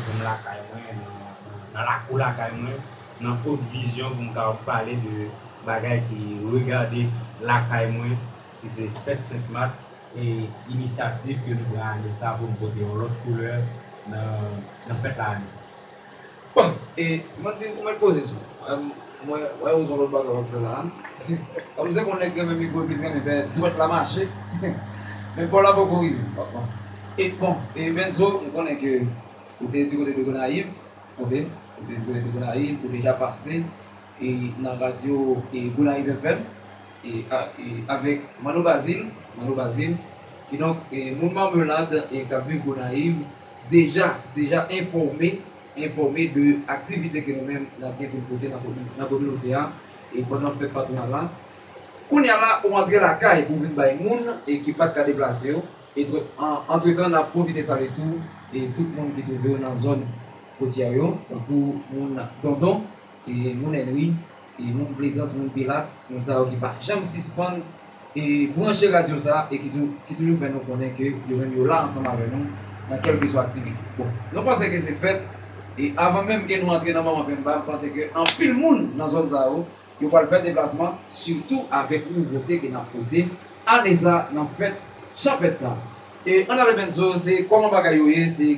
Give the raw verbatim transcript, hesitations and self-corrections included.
pou m lakay mwen, nan, nan, nan lakou lakay mwen, nan Haute Vision pou m ka pale de bagay ki regade lakay mwen, ki se fèt Sent Mat, e inisyativ ke nou pran ane sa pou nou pote yon lòt koulè nan, nan fèt la ane sa. Bon, e, ti manti, ou mèt poze sou. Em, mwen, wè, ou son lòt bagay w ap fè la. Kòm se konnen ke menm mikwo plis renmen fè dwèt la mache. Men pa w la poko rive, papa. E, bon, e, Benzo, m konnen ke ou te di kote de Gonayiv, kote, ou te di kote de Gonayiv, ou deja pase, e, nan radyo, e, Gonayiv F M, e, a, e, avèk Manno Bazil, Manno Bazil, kidonk, e, moun Mamelad, e, k ap viv Gonayiv, deja, deja enfòme, enfòme de aktivite ke nou menm n ap gen pou n pote nan komi-, nan kominote a, e pandan fèt patwonal la. Kounye a la, ou antre lakay pou vin bay moun, e ki pa t ka deplase yo, e tr-, an, antretan, n ap pwofite salye tou, e tout moun ki twouve yo nan zòn kotyè yo, tankou moun Dondon, e moun Henry, e moun Plezans, moun Pilat, moun sa yo ki pa janm sispann, e branche radyo sa, e ki tou-, ki toujou fè nou konnen ke yo menm yo la ansanm avè nou nan kèlkeswa aktivite. Bon, nou panse ke se fèt, e avan menm ke nou antre nan moman penba, m panse ke anpil moun nan zòn sa yo, yo pral fè deplasman, sitou avèk nouvote ke n ap pote ane sa nan fèt chanpèt sa. E ann ale Benzo, se kòman bagay yo ye, se